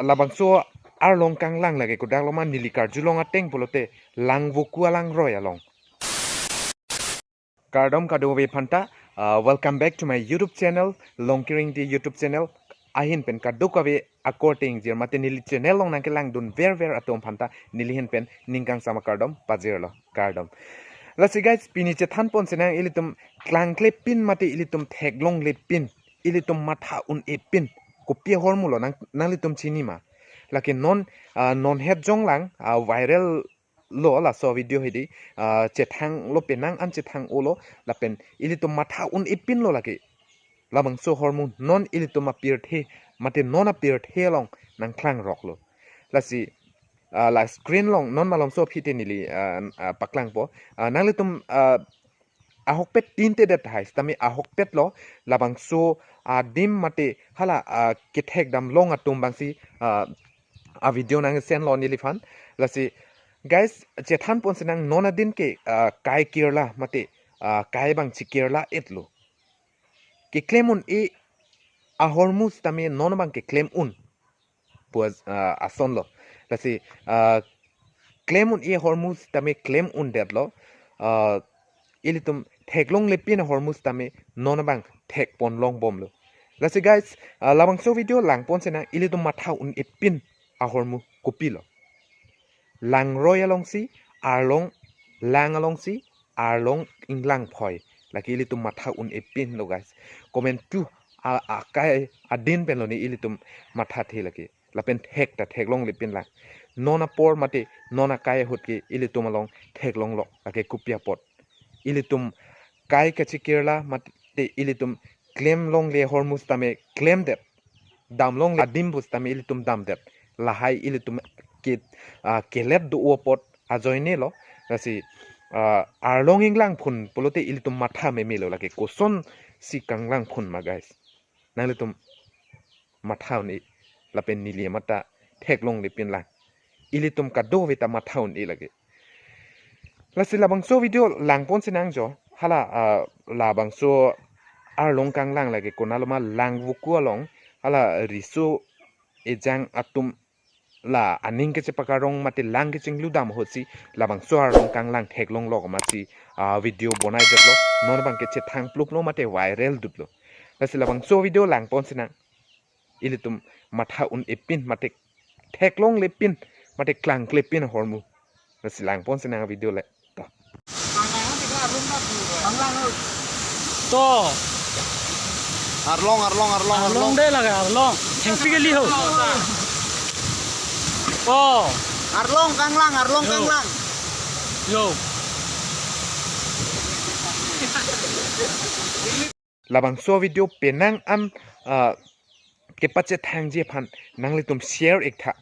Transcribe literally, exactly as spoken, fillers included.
labangso arlong kanglang lake kodak loma neli karjulong ateng pulote Langvoku alangroi along. Kardom kadokave aphanta, uh, welcome back to my YouTube channel, Longkiring T YouTube channel. Ahin pen kadokave akorte ingjir mate neli channel along nangkelangdun verver atum aphanta neli ahin pen ning kangsam akardom pajirlo, kardom. Lasi guys, pini chethanpon sinang ilitum klangklepin mate ilitum theklonglepin, ilitum matha un-epin kopi ahormu lo nang, nanglitum chini ma? Lake non, ah, non het jonglang, ah, viral lo laso video hedi, ah, chethanglo, penang an chethang-olo lapen ilitum matha un-epinlo lake. Labangso ahormu non ilitum apirthe mate non apirthe along nangklangroklo. Lasi, ah, la screen along non malomso aphi te neli, ah, ah, paklangpo. Ah, nanglitum, ah, ahokpet tinte det hai, sitame ahokpetlo labangso adim mate hala, ah, kethekdam long atum abangsi, ah, a video nangsenlo neliphan. Lasi guys, chethanpon sinang non adin ke, ah, kai kirla mate, ah, kai abang chikirla-etlo. Keklem un-e ahormu sitame non abang keklem un pu, ah, asonlo. Lasi, ah, klem un-e ahormu sitame klem undetlo. Ah, ilitum theklonglepin ahormu sitame non abang thekpon longbomlo. Lasi guys, ah, labangso video langpon sinang ilitum matha un-epin ahormu kopilo. Langroi alongsi, arlong, lang alongsi, arlong inglang phoi. Lake ilitum matha un-epinlo guys. Komantu a, akai adin penlo ne ilitum mathathe lake. Lapen thek ta theklonglepin lang. Non apor mate non akai ahut ke ilitum along theklonglo lake kopi apot. Ilitum kai kachikirla mate ilitum klemlongle ahormu sitame klemdet. Damlongle adim pu sitame ilitum damdet. Lahai ilitum ke, ah, kelet do-o apot ajoinelo. Lasi, ah, arlong inglang phun pulote ilitum matha memelo lake kosonsi kanglang phun ma guys. Nanglitum matha un-e lapen neli amat ta theklonglepin lang. Ilitum kadokave ta matha un-e lake. Lasi labangso video langpon sinang jo, hala, ah, labangso arlong kanglang lake konaloma Langvoku along, hala riso ejang atum la aning kechepakarong mate lang kechingludam ahutsi labangso arlong kanglang theklonglo amatsi, ah, video bonaidetlo, non abang kechethang pluplo mate viral dutlo. Lasi labangso video langpon sinang ilitum matha un-epin mate theklonglepin mate klangklepin ahormu. Lasi langpon sinang video le. To. To. Arlong, arlong, arlong, arlong. Arlong de lake, arlong. Thengpi kali ho. Oh. Arlong kanglang, arlong Yo. kanglang. Yo. Labangso video penang an, ah, kepachethangji aphan nanglitum share ik tha,